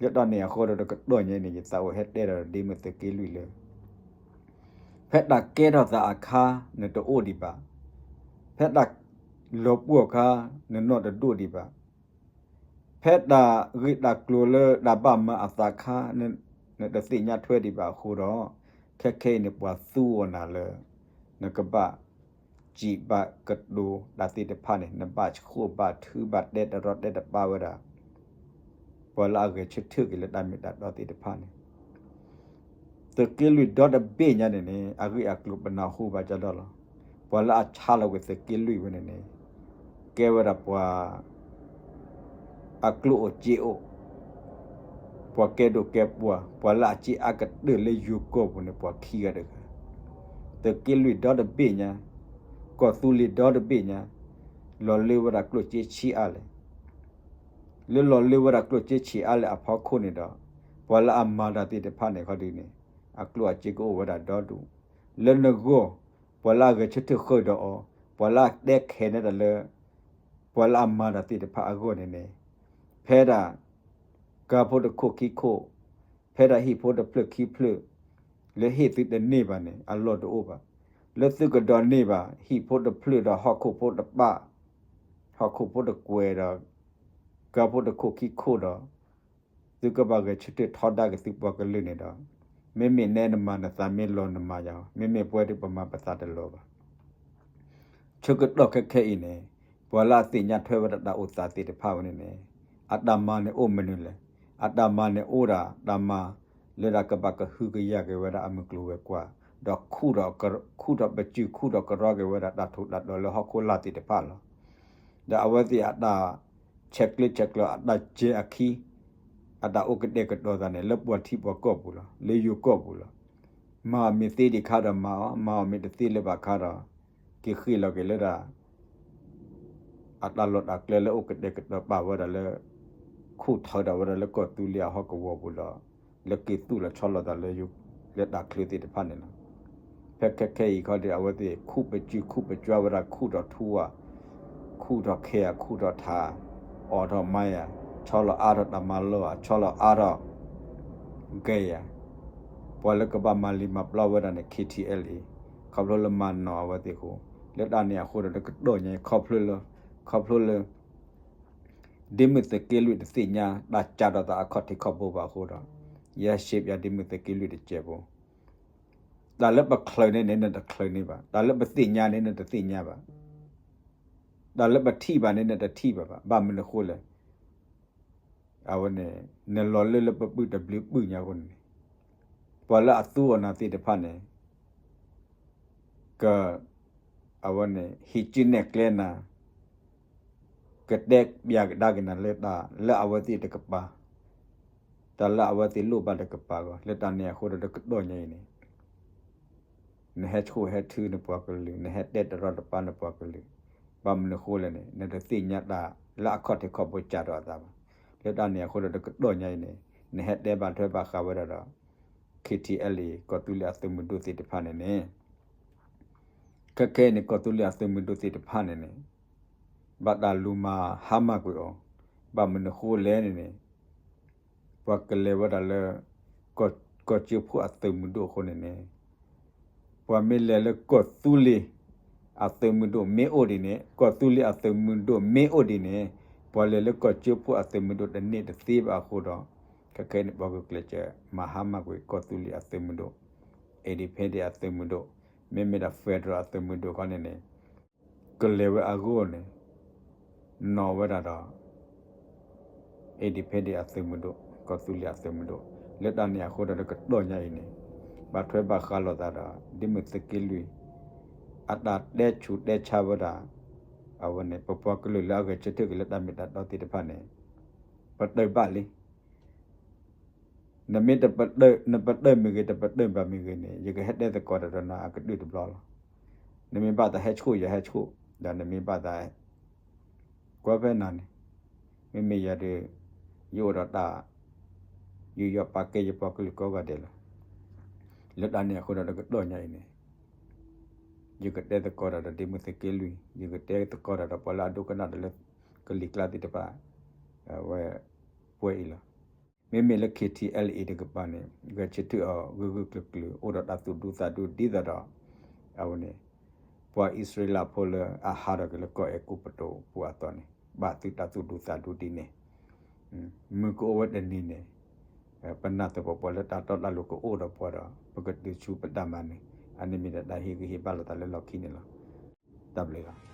လၢတၢ်န့ၣ်အဃိဒီးတကတီၢ်ညါအံၤန့ၣ် ယသးအိၣ်ဟဲတဲဒီးဒ့မုၢ်သုးက့လွံၢ်လၢ ဖဲတၢ်ကဲထီၣ်သးအခါ နတအိၣ်ဒံးဘၣ်, ဖဲတၢ်လီၤပှီၢ်အခါ နနီၢ်တဒိၣ်ဒံးဘၣ်, ဖဲတၢ်ဂ့ၢ်တၢ်ကျိၤလၢတၢ်ဘၣ်မၤအသးအခါ နတသ့ၣ်ညါထွဲဒံးဘၣ်အဃိဒီး ခဲခဲအံၤန့ၣ် ပှၤသူအီၤနၤလၢ နကဘၣ် စံးဘၣ်ကတိၤတၢ်သ့ၣ်တဖၣ်န့ၣ် နဘၣ်ဃိၣ်ဘၣ်ထုဘၣ်တဲတရီတဲတပါဝဲဒၣ် ပှၤလၢအဂဲၤဆၢထၢၣ်က့ၤလၢတၢ်မ့ၢ်တၢ်တီသ့ၣ်တဖၣ်န့ၣ် သုးက့လွံၢ်ဒီတဘ့ၣ်ညါန့ၣ်န့ၣ် အဂ့ၢ်အကျိၤပနၢ်ဟူဘၣ်ကဒီလီၤ. ပှၤလၢအဆါလီၤကွံာ်သုးက့လွံၢ်ဝဲန့ၣ်န့ၣ် ကဲဝဲဒၣ်ပှၤ အကျိၣ်အိၣ်စ့အိၣ်, ပှၤကဲဒိၣ်ကဲပှၢ်, ပှၤလၢအစ့အါကတၢၢ်လၢယိၤကီၢ်ပူၤန့ၣ် ပှၤခံဂၤတဂၤ, သုးက့လွံၢ်ဒီတဘ့ၣ်ညါ, ကီၢ်သူလ့ၤဒီတဘ့ၣ်ညါ, လီၤလၢဝဲဒၣ်ကျိၣ်စ့ဆံးအါလဲၣ်. လၢလီၤလၢဝဲဒၣ်ကျိၣ်စ့ဆံးအါလဲၣ်အဖီခိၣ်န့ၣ်ဒီး ပှၤလၢအမၤတၢ်သ့ၣ်တဖၣ်န့ၣ်ခီဒုန့ၣ် အကျိၣ်အစ့ကအိၣ်ဝဲဒၣ်ဒီဒူၣ်, လၢနဂီၢ် ပှၤလၢအဂဲၤဆၢထၢၣ်ဃုာ်ဒီးအီၤ, ပှၤလၢအတဲခဲန့ၣ်တၢ်လၢ ပှၤလၢအမၤတၢ်သ့ၣ်တဖၣ်အဂီၢ်န့ၣ်န့ၣ် ဖဲဒၣ် ကါဖိတခိၣ်ခံခိၣ်, ဖဲဒၣ်ဟံၣ်ဖိတဖျၢၣ်ခံဖျၢၣ်, လၢဟ့ၣ်သုတန့ၢ်ဘၣ်န့ၣ် အလီၢ်တအိၣ်ဘၣ်. လၢသုကဒိးန့ၢ်ဘၣ် ဟံၣ်ဖိတဖျၢၣ်ဒီးဟီၣ်ခိၣ်ဖိတပၣ်, ဟီၣ်ခိၣ်ဖိတကွဲၤဒီး ကါဖိတခိၣ်ခံခိၣ်ဒီး သုကဘၣ်ဂဲၤဆၢထၢၣ်ထီဒါက့ၤသုပှၤကလုာ်န့ၣ်ဒီး မ့မ့ၢ်နဲနမၤနသးမ့ၢ်လီၤနမၤယၤ, မ့မ့ၢ်ပဝဲဒၣ်ပမၤပသးတလီၤဘၣ်. ဆၢကတီၢ်ခဲခဲအံၤန့ၣ် ပှၤလၢအသ့ၣ်ညါထွဲဝဲဒၣ်တၢ်အိၣ်သးသ့ၣ်တဖၣ်ဝဲန့ၣ်န့ၣ် အတၢ်မၤန့ၣ်အိၣ်မနုၤလဲၣ်. အတၢ်မၤန့ၣ်အိၣ်ဒၣ်တၢ်မၤ လၢဒၣ်ကဘၣ်ကဟုကယာ်က့ၤဝဲဒၣ်အမုၢ်ကျိၤဝဲၤကွာ်, ဒီးခူၣ်ထီၣ်ပစုာ် ခူၣ်ထီၣ်ပစုာ်ခူၣ်ထီၣ်ကရီက့ၤဝဲဒၣ်တၢ်ထူးတၢ်တီၤလၢဟီၣ်ခိၣ်လာ်သ့ၣ်တဖၣ်လီၤ. ဒီးအဝဲသ့ၣ်အတၢ်ဆဲးကျၢဆဲးကျိးအတၢ်ကဲအခံ အတၢ်အိၣ်ကတဲာ်ကတီၤသးန့ၣ် လၢပှၤထံပှၤကီၢ်ပူၤလီၤ, လၢယိၤကီၢ်ပူၤလီၤ. မၤအီၤမ့ၢ်သ့ဒံးခါဒီးမၤအီၤ, မၤအီၤမ့ၢ်တသ့လၢၤဘၣ်ခါဒီး က့ၤဃ့ၢ်လီၤက့ၤလၢဒၣ် အတၢ်လီၢ်တၢ်ကျဲလၢအိၣ်ကတဲာ်ကတီၤပာ်ဝဲဒၣ်လၢ ခူၣ်ထီၣ်ဒၣ်ဝဲဒၣ်လၢကီၢ်သူလ့ၤအဟီၣ်ကဝီၤပူၤဒီး လၢက့ၤသူၣ်လီၤဆီလီၤသးလၢ လၢတၢ်ချၢသ့ၣ်တဖၣ်န့ၣ်လီၤ. ဖဲခဲခဲအံၤခီဒီး အဝဲသ့ၣ်ခူၣ်ပစုာ်ခူၣ်ပကၠွဝဲဒၣ် ခူၣ်ထီၣ်ထူဧါ, ခူၣ်ထီၣ်ခဲဧါ, ခူၣ်ထီၣ်ထး, အိးထီၣ်မါယၤ, ဆီလီၤအါထီၣ်တၢ်မၤလီၢ်ဧါ, ဆီလီၤအါထီၣ် ကဲယၤ, ပှၤလၢကဘၣ်မၤလံာ်မၤပျီဝဲဒၣ်န့ၣ် ခ့ထံအဲလ်အ့, ခီဖျိလၢမၤနီၣ်အဝဲသ့ၣ်အဃိ, လၢတၢ်န့ၣ်အဃိဒီး တကတီၢ်ညါအံၤ ခီဖျိလၢ, ခီဖျိလၢ ဒ့မုၣ်သုးက့လွံၢ်တသ့ၣ်ညါ တၢ်စးထီၣ်သးအခီၣ်ထံးခီၣ်ဘိဘၣ်အဃိဒီး, ယဟဲရှဲပၠးဒ့မုၣ်သုးက့လွံၢ်တစဲးဖိ, တၢ်လၢပချုးန့ၢ်န့ၣ် နတချုးန့ၢ်ဘၣ်, တၢ်လၢပသ့ၣ်ညါန့ၣ် နတသ့ၣ်ညါဘၣ်, တၢ်လၢပထံၣ်ဘၣ်န့ၣ် နတထံၣ်ဘၣ်ဘၣ်, ဘၣ်မနုၤအဃိလဲၣ် အဝဲန့ၣ် နလီၤလၢလၢပပုၢ်တဘျုးပုၢ်ညါအဃိန့ၣ်, ပှၤလၢအသူအီၤနၤသ့ၣ်တဖၣ်န့ၣ် က, အဝဲန့ၣ် ဟံးစုနဲၣ်ကျဲနၤ, ကတဲပၠးကဒါက့ၤနၤလၢတၢ်လၢအဝဲသ့ၣ်တကပၤ, တၢ်လၢအဝဲသ့ၣ်လိၣ်ဘၣ်တကပၤအဂီၢ်, လၢတၢ်န့ၣ်အဃိဒီး တကတီၢ်ညါအံၤန့ၣ် နဟဲဆိၣ်ဟဲထုနပှၤကလုာ်, နဟဲတဲတရီတပါနပှၤကလုာ်, ဘၣ်မနုၤအဃိလဲၣ်န့ၣ် နတသ့ၣ်ညါတၢ်လၢအခီၣ်ထံးခီၣ်ဘိစးထီၣ်အသးဘၣ်. လၢတၢ်န့ၣ်အဃိဒီး တကတီၢ်ညါအံၤန့ၣ် နဟဲတဲဘၣ်ထွဲဘၣ်ဃးဝဲဒၣ်ဒီး ခ့ထံအဲလ်အ့ ကီၢ်သူလ့ၤအသုးမုၢ်ဒိၣ်သ့ၣ်တဖၣ်န့ၣ်န့ၣ်, ခဲခဲအံၤန့ၣ် ကီၢ်သူလ့ၤအသုးမုၢ်ဒိၣ်သ့ၣ်တဖၣ်န့ၣ်န့ၣ် ဘၣ်တၢ်လူၤမၤဟါမၢ်ကွံာ်အီၤ, ဘၣ်မနုၤအဃိလဲၣ်န့ၣ်န့ၣ် ပှၤကလဲၤဝဲဒၣ်လၢ ကီၢ်စၢဖှိၣ်အသုးမုၢ်ဒိၣ်အဃိန့ၣ်န့ၣ်, ပှၤမ့ၢ်လဲၤလၢကီၢ်သူလ့ၤ အသုးမုၢ်ဒိၣ်မ့ၢ်အိၣ်ဒ်န့ၣ် ကီၢ်သူလ့ၤအသုးမုၢ်ဒိၣ်မ့ၢ်အိၣ်ဒ်န့ၣ် ပှၤလဲၤလၢကီၢ်ကၠိဖိအသုးမုၢ်ဒိၣ်တန့ၢ်တသ့ဘၣ်အဃိဒီး ခဲခဲအံၤန့ၣ် ပှၤဂုာ်ကျဲးစၢးမၤဟါမၢ်ကွံာ် ကီၢ်သူလ့ၤအသုးမုၢ်ဒိၣ်, independent အသုးမုၢ်ဒိၣ်, မ့မ့ၢ်ဒၣ် federal အသုးမုၢ်ဒိၣ်ခီန့ၣ်န့ၣ် ကလဲၤဝဲအဂီၢ်န့ၣ် နီၣ်ဝဲဒၣ်ဒီး independent အသုးမုၢ်ဒိၣ်, ကီၢ်သူလ့ၤအသုးမုၢ်ဒိၣ်, လၢတၢ်န့ၣ်အဃိဒီး တကတီၢ်ညါအံၤန့ၣ် ဘၣ်ထွဲဘၣ်ဃးလိာ်သးဒီး ဒ်မုၢ်သုးက့လွံၢ် အတၢ်တဲဆူးတဲဆါဝဲဒၣ် အဝဲန့ၣ် ပပှၤကလုာ်လၢအဂဲၤဆၢထၢၣ်က့ၤလၢတၢ်မ့ၢ်တၢ်တီသ့ၣ်တဖၣ်န့ၣ် ပတုာ်ဘၣ်လံ နမ့ၢ်တပတုာ် နပတုာ်မ့ၢ်ဂ့ၤ တပတုာ်ဘၣ်မ့ၢ်ဂ့ၤန့ၣ် ယကဟဲတဲသကိးတၢ်ဒီးနၤအကဒုၣ်တဘျီလီၤ. နမ့ၢ်ဘၣ်သးဟဲဆိၣ် ယဟဲဆိၣ်, ဒီးနမ့ၢ်ဘၣ်သး ကွၢ်ဖဲနၤန့ၣ် မ့မ့ၢ်ယၤဒီး ယအိၣ်ဒီးတၢ် ယူးယီၣ်ပာ်ကဲယပှၤကလုာ်ကိးဂၤဒဲးလီၤ. လၢတၢ်န့ၣ်အဃိဒီးတကတီၢ်ညါအံၤန့ၣ် ယကတဲသကိးတၢ်ဒီးဒ်မုၢ်သုးက့လွံၢ်, ယကတဲသကိးတၢ်ဒီးပှၤလၢအဒိကနၣ်တၢ်လၢကလံၤကျါသ့ၣ်တဖၣ် အဝဲ ပှဲၤအံၤလီၤ. မ့မ့ၢ်လၢ K T L A တကပၤန့ၣ် ဂဲၤဆၢထၢၣ်အီၤဂၢၢ်ဂၢၢ်ကျၢၤကျၢၤ အိၣ်ဒီးတၢ်သူၣ်ဒူသးဒူဒ်သိးဒီး အဝဲန့ၣ် ပှၤအံၣ်စရ့လးဖိလၢအဟးထီၣ်က့ၤလၢကီၢ်အဲၤကူပတူးပူၤအသိးန့ၣ် ဘၣ်သုတၢ်သူၣ်ဒူသးဒူဒ်န့ၣ် မုၢ်ကအိၣ်ဝဲတနံၤန့ၣ် ပနာ်သပှၢ်ပှၢ်လၢတၢ်တီတၢ်လိၤကအိၣ်ဒီးပှၤဒီး ပကတုၤဆူပတၢ်မၤနၢၤ, အန့ၣ်မ့ၢ်ဒၣ်တၢ်ဟ့ၣ်ဂံၢ်ဟ့ၣ်ဘါလိာ်သးလၢလီၢ်ခံန့ၣ်လီၤ. တၢ်ဘျုးလီၤ.